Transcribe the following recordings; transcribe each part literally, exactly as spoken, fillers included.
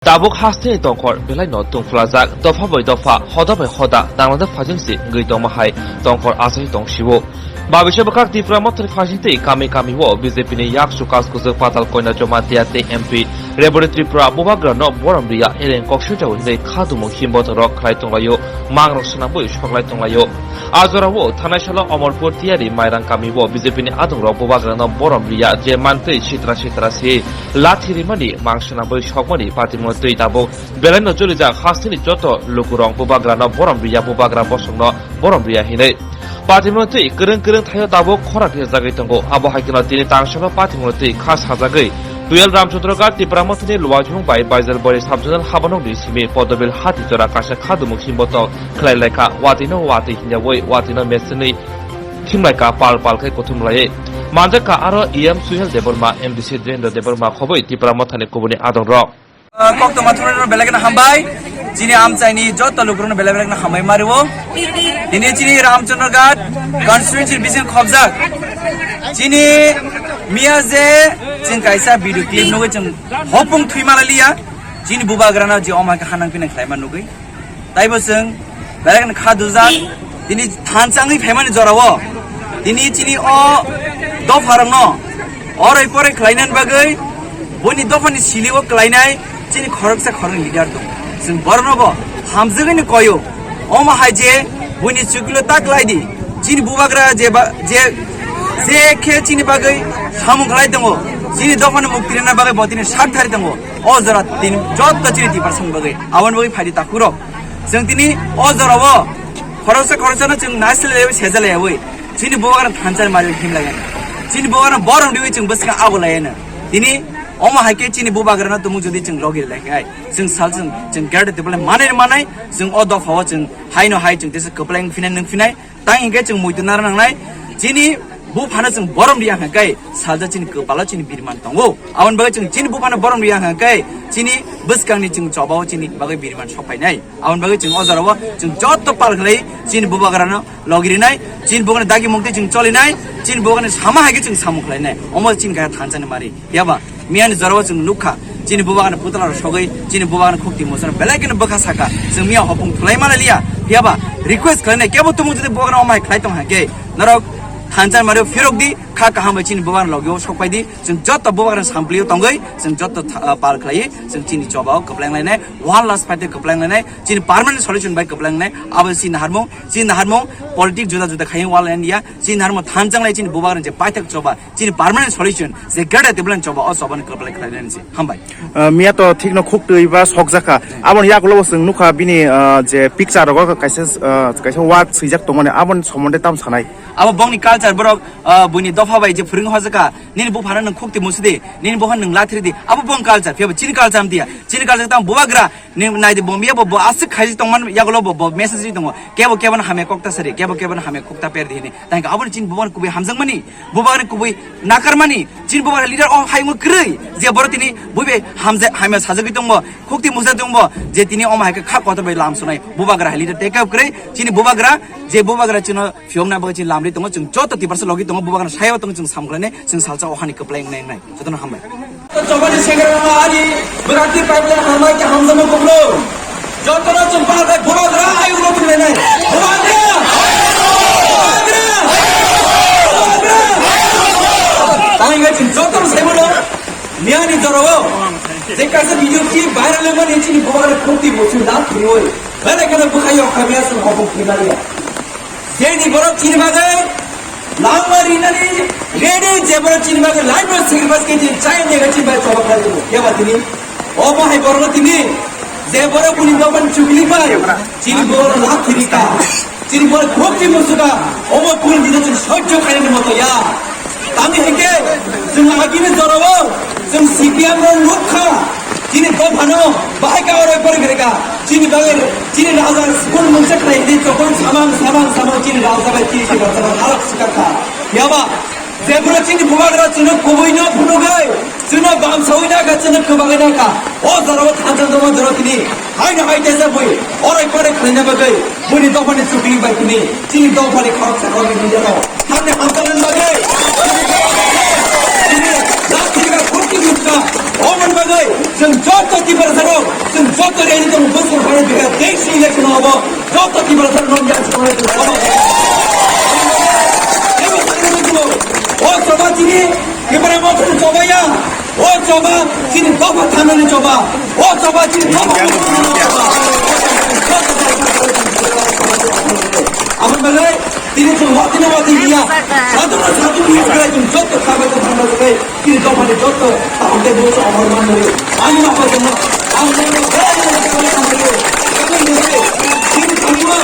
Tabuk hasteni tongkhor belaino tungphlajak, dopha bai dopha, hoda bai hoda, nanglada phajingsi wngwi tongma hai tongkhor achai tong sio. Babisa bwkhak Tipra Mothani phajingtwi kami kami o B J P ni yaksu kas kujwk Patal Koina Jamatia tei M P Rebati Tripura bubagrano borom riya eleng kok swijao hinwi khadumung himbothorok khlai tonglaio, mangrok swnamwi soklai tonglaio. A jorao thanai salo Omorpur Tiyari Mairang kami o B J P ni adongrok bubagrano borom riya je mantwi sitra sitra si lathi rimani mang swnamwi sokmani patimung twi tabuk belaino jolijak hasteni joto lukurok bubagrano borom riya, bubagra bosongno borom riya hinwi. Patimung twi kwrwng kwrwng thaio tabuk khorang khe jagwi tongo. Abo hai kheno tini tangsalo patimung twi kha sajagwi Tuel Ramchandra Ghat Tipra Mothani Luajung bai Baijalbari Subzonal Habanokni simi Podobil Hati Jora kaisa khadumung himbothor khlai laikha. Watwino watwi hinyawi watwino mesenwi thimlaikha pal pal khe kuthumlaiwi. Manjakha aro E M Suhel Debbarma, M D C Dhirendra Debbarma khobwi Tipra Mothani kubuni adongrok. Ah, koktwma thwngnairokno belai kheno hambai. Chini amchaini joto lukurokno belai belai kheno hambai mario. Tini chini Ramchandra Ghat constituency bising khobjak. Chini miya je chwng kaisa video clip nugwi chwng hopung thwi mala liya. Chini bubagrano je omo hai khe hanang pinang khlaima nugwi. Taibo chwng belai kheno kha dujak. Tini thansa wngwi phaimani jorao tini chini o dopharokno oroi poroi khlainani bagwi buini dophani silio klainai chini khoroksa khoroknwi leader tongo. Chwng borokno bo hamjagwino koyo. Omo hai je buini chuklo ta klaidi. Chini bubagra je ba, je, je khe chini bagwi samung khlai tongo, chini dophano mukti rwna bagwi bo tini sak thari tongo. O jora tini joto chini Tiprasani bagwi, aboni bagwi phaidi takhurok. Chwng tini o jorao khoroksa khoroksano chwng naisle lewi seja lewi chini bubagrano thansa mari himlaiya. Chini bubagrano borom diwi chwng bwskango abo laiya. Tini omo hai khe chini bubagrano tumung jodi chwng logi lai khai chwng sal chwng chwng gerde tebole manai manai chwng o dophao chwng haino hai chwng tesa kwplai wng phinai nwng phinai. Tang hinkhe chwng muitu naro nangnai, chini buphano chwng borom riya hwnkhe salsa chini kwpalo chini birman tongo. Aboni bagwi chwng chini buphano borom riya hwnkhe chini bwskangni chwng chobao chini bagwi birman sokphainai. Aboni bagwi chwng o jorao chwng joto pal khlai chini bubagrano logirinai, chini bubagrani dagi mungtwi chwng cholinai, chini bubagrani sama hai khe chwng samung khlainai. Omo chini kaya thansani mari. Phiya ba, miyani jorao chwng nukha, chini bubagrano putla rok sogwi, chini bubagrano khukti musano belai kheno bwkha saka, chwng miya hopung thulai mana liya. Phiya ba, request khlainai, kebo tumung jodi bubagrano omo hai khlai tong hake, norok thansa mario phirok di, kha kaham bai chini bubagrano logio sokpai di, chwng joto bubagrano samplio tongwi, chwng joto tha-, ah, pal khlai, chwng chini chobao kwpleng lainai, one last fight kwpleng lainai, chini permanent solution bai kwpleng lainai, abo chini naharmung, chini naharmung, politic juda juda khaiyung wal India, chini naharmung thansa lai chini bubagrano je paithak choba, chini permanent solution je gada teblen choba o choba ni kwplai khlai nani se. Hambai. Ah, miya to thik no khuk twi ba sok jakha. Aboni yakulo bo chwng nukha bini, ah, je picture rogo kaisa, ah, kaisa word swijak tongmani aboni somonde tam sanai. Abo bongni culture borok, ah, buini dopha bai je phwrwng hojaka, nini buphano nwng khuk twi musidi, nini buphano nwng lathiri di. Abo bong culture, phiya bo chini culture amtiya. Chini culture tam bubagra, Ni naidi bombiya bo, bo aswk khaisi tongman yagulo bo, bo message ri tongo. Kebo kebo no hamya kok ta sari, kebo kebo no hamya kok ta per di hini. Tangka aboni chini bubagrani kubui hamjakmani, bubagrani kubui nakarmani, chini bubagrani leader o hayungo kwrwi. Je borok tini buibe hamja-, hamya sajagwi tongbo, khukti musa tongbo, je tini omo hai khe kha kotor bai lam sunai. Bubagra hai leader tei kebo kwrwi, chini bubagra, je bubagra chino phiyokna bagwi chini lamri tongo, chwng joto Tiprasa logi tongo, bubagrano sayo tongo, chwng samkhlainai, chwng salsa o hani kwplai wngnai wngnai. Jotono hambai. Chobani segra rama ani bwrakti pipeline hambai khe hamjakma kokno. Jotono chwng pal khai bubagra ayukno thwinai nai. Bubagra! Bubagra! Bubagra! Tangwi chwng jotono saimano miyani jorao je kaisa video clip viral wngmani chini bubagra khukti muchung da thwiwi. Belai kheno bwkhao khamya chwng hopung thwimaliya. Jeni borok chini bagwi langma rinani ready, je borok chini bagwi life no sacrifice khe chini chayam dega chini bai chobok khlai tongo. Phiya ba tini omo hai borokno tini je borok buni dophani chukli bai chini borok lak thini ka, chini borok khukti musuka, omo kul dino chini sojjo khainani moto ya. Tamni hinkhe chwng agini jorao chwng C P M no nukha, chini dophano bahai ka oro pori gre ka, chini bagwi chini raja school mungsa khlai di chokon samang samang samang chini raja bai chini raja bai halak sikakha. Yaba, jebro chini bubagra chwngno kubui no phunugwi, chwngno bamsawi na ka, chwngno kwbangwi na ka. O jorao thansa dongma jorao tini haino hai tesa bui orai korai khlaina bagwi buini dophani chukli bai tini chini dophani khoroksa khoroknwi nijano. Hamni hamjaknani bagwi, chini lakhirika khoroknwi nukha, oboni bagwi Chwng joto Tiprasa rok, chwng joto ready tong, bwswk hai bihar next election obo, joto Tiprasa rok nong yang song hai tong. O choba chini, Tipra motha choba ya, o choba chini dopha thanani choba, o choba chini dopha thanani choba. Abo bagwi tini chwng watino watwi ya, sadhuna sadhu ya, chwng joto khabai tong thangba bagwi. Tini dophani joto, tamo tei bo chwng hor manwi. Ani ma phaisano, ang nono belai no belai no manwi. Tini tamo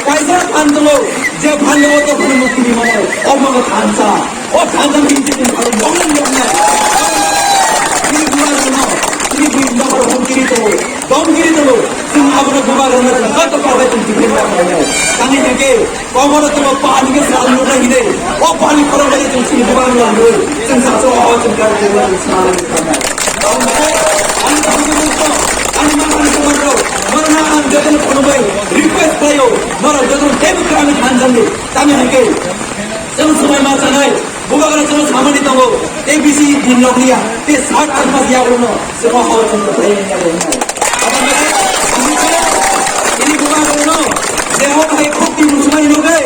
kaisa phan tongo, je phan o to phan mukti ni manwi. O mago thansa. O thansa ni tini phan dong dong na. Tini buai no, tini bui no hor hon kiri to, dong kiri to. Tini abono buai no, joto kabai tini tini phan. Tani hake, Koboro tongma pani khe sal nukna hine. O pani khorang bai chwng chini bubagra nangwi. Chwng sacho o chwng kar chwng kar chwng sal nukna. Ani thangwi nukno, ani mangkani samanrok, norokno ang jotono khulumwi request khlaio, norok jotono teibo kwrwngwi thanjakdi. Tamni hwnkhe chwng swmai ma chanai, bubagra chwngno samani tongo, tei bisi din lok liya, tei sat art mas yagrokno chwngno hao chwng kwthai ya wngnai. Aboni bagwi, ini bubagrano, je o hai khokti muchungmani nugwi,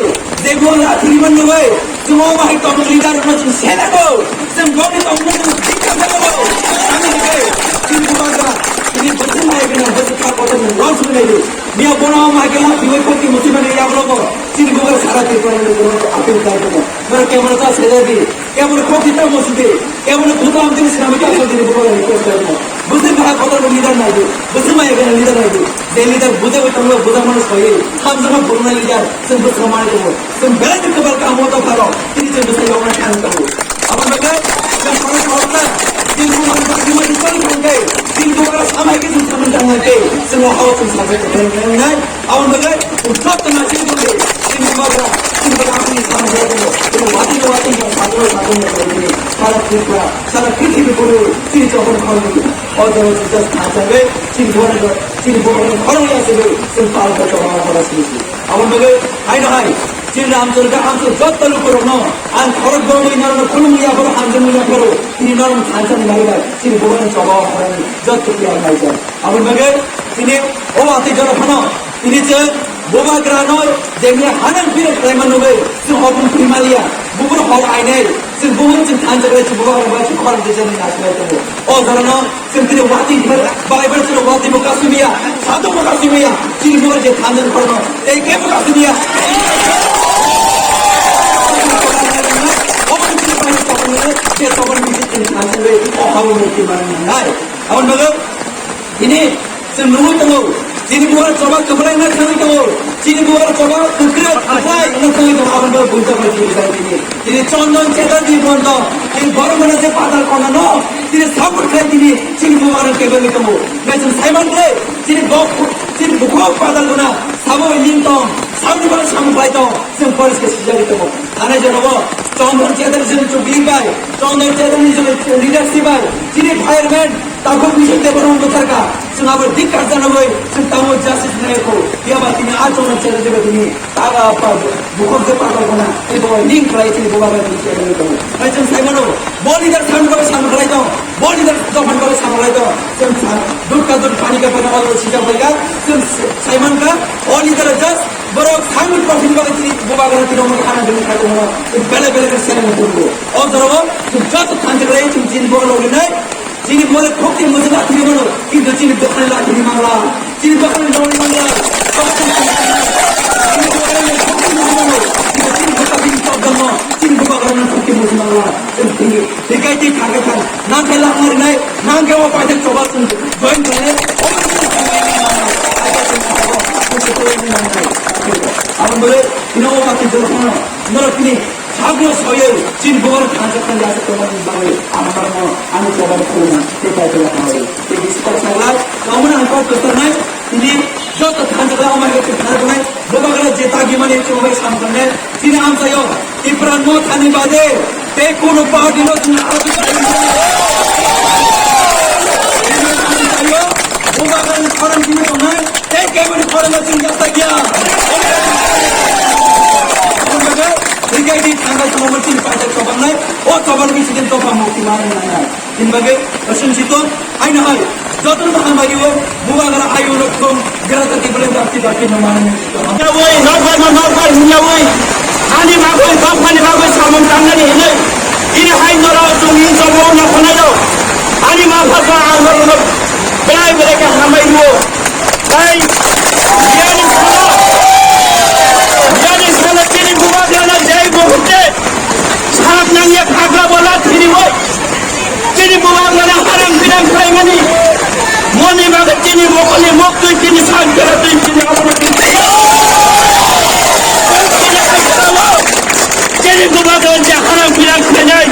je bo lathirima nugwi, chwng o hai tongmung leader rokno chwng senango, chwng boni tongmung chwng dikka senango. Ani hwnkhe, chini bubagra, chini bwswk nai gwnang, bwswk kha kotor ni rok chwng nai di. Miya bono o hai khe lathirwi khokti muchungmani yagulogo, chini bubagra sara Tripura ni logo appeal khlai tongo. Norok camera ta sejadi, camera khokti ta muchungdi. Kebo no buta amtini sinamwi kaisa dini bubagra request khlaimo. Bwswk bahai kotor bo leader naidu. Bwswk maya gwnang leader naidu. Je leader bujagwi tongo, bujak mano soiwi. Hamjakma burunai leader. Chwng bwswk mani tongo. Chwng belai ni kwbal kaham o dopharo. Tini chwng bwsai yokna thang tongo. Aboni bagwi chwng khoroksa khoroksa. Chini bubagra bagwi mani choli thangkhe. Chini bubagra samai khe chwng samung tangnai khe. Chwng o hao chwng sajak kwthai wngnai. Aboni bagwi chwng joto naising tongdi, chini bubagra, chini bubagra chini samung tongdi, chini watwi no watwi no satung no satung no tongdi, sara Tripura, sara prithibi buru, chini chobani khorang ni, o jaga chini just kha chagwi, chini bubagra, chini bubagra khorang ya chagwi, chini pal khe chobani khorang chini si. Aboni bagwi hai no hai, chini Ramchondra, Ramchondra joto lukurokno, ang khorok dongwi norokno khulumwi yapharo, hamjakmung yapharo, chini norok thansa ni bagwi bai, chini bubagra choba khorang ni, joto khe ang naijak. Aboni bagwi, chini o watwi jora phano, Tini chwng bubagrano jemni hanang phirok khlaima nugwi chwng hopung thwi maliya. Buphuru hor ainai chwng buphuru chwng thansa khlai chwng bubagra bai chwng khorang twijani nasilai tongo. O jorano chwng tini watwi bai bai chwng watwi bo kasimiya, sadok bo kasimiya. Chini bubagra je thansa khorno tei kebo kasimiya. Obo chwng bai chwng je chwng thansa khlai o habo mukti manwi nangnai. Aboni bagwi Tini chwng nugwi tongo, chini bubagra choba kwplai wngna thangwi tongo, chini bubagra choba kwkra kwplai wngna thangwi tongo, aboni bagwi buita bai chini jai tini. Tini Chondon Chatterjee Bhonto, tini borok mwnwi se patal kona no, tini support khlai tini chini bubagra kebengwi tongo. Nai chwng saiman khe, chini bok, chini bukhuk patal kona, sabo ling tong, saboni bagwi samung khlai tong, chwng police khe sijagwi tongo. Thanai jora o Chondon Chatterjee ni chukli bai, Chondon Chatterjee ni leadership bai, chini fireman, Takhuk Bishnu Debbarma bwtharkha, chwng abo dik karjanogwi chwng tamo justice nai kho. Phiya ba tini a chwngno chela jeba tini taga pa bukhuk je patal khna tei bo ning khlai tini bo bai tini chela jeba tini. Hai chwng sai mano, bo leader san ko san khlai tong, bo leader dophani ko san khlai tong. Chwng san dut ka dut pani ka pani olo sijak bai ka, chwng sai man ka, o leader just borok san ko tini ba tini bo ba tini mo khana dini khai tong. Bele bele ka sene mo tong. O doro chwng joto thanjak lai chwng jin bo lo nai. Chini bubagra khokti muchung lathini mano, kintu chini dophani lathini mangla. Chini dophani lathini mangla. Chini bubagra khokti muchung mano, kintu chini bubagra chini chokdangno, chini bubagra khokti muchung mangla. Hikai tei thangkai thang, nangkhe lakma rinai, nangkhe o paithak choba chwng join khlainai, obo chini aboni bagwi tini o mati jolphano, norok tini Sakno soyoi, chini bubagra thansa thansa aswk tongmani bagwi ang norokno ani chobani khulumna tei kaitorma khlai. Tei bisi kok saglak, tongmani ang kok kwcharnai, tini joto thansa khlai, omo hai khe thangsa tongnai, bubagra je dagimani chini bai samkhanai, tini amchaio, Tipra no thani bade, tei kuno party no chwng aro khe amchaio, bubagra ni khorang chini tongnai, Tei keboni khorang chwng jasa kya? Hikai di thangkai tongmo chini paithak chobangnai, o choban bisi din topha mukti manwi nangnai. Hini bagwi aswng si to, haino hai. Jotono hambai o, bubagra ayu rok thung, grata tibule dakti dakti no mani. Yawi, nokbar no nokbar hinyawi. Ani bagwi, dophani bagwi samung tangnani hinwi. Ini hai norok chwng hinwi jomo no khwnaio. Ani ma pha kha ang norok no belai belai khe hambai rwo. Hai, biyani salo, biyani salo chini bubagrano jai muhurte sap nangya phagra bola thiriwi. Chini bubagrano harang birang khlaimani. Moni bagwi chini mokolni moktwi chini sankara twi chini abono twi. Chini bubagrano je harang birang khlainai.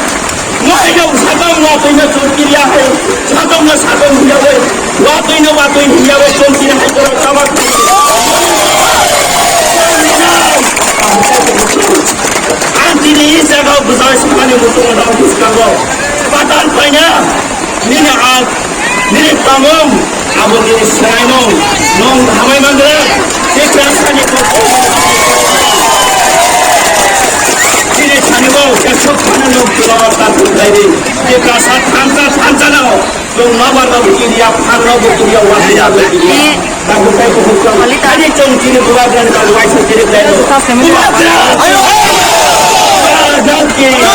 Waino sakang watwino chongkiriya hai, sakangno sakang hiyawi, watwino watwi hiyawi chongkiri hai borok tabak. Ang tini i jaga bwsai swkangni muchungo nang bwskango. Patal paina, nini ang, nini tamung, abo nini swnaimung, nwng hamai mangra, Tiprasani kok. Chini thani bo, kesok thani nwng tulawa ta thung khai di. Tiprasa thansa, thansa no. Chwng nobar rok kiriya, phang rok bo kiriya, wahai rok bo kiriya. Tabuk tei buhuk chwng. Ani chwng chini bubagrani bagwi waisa kiri khlaino. Bubagra! Bubagra!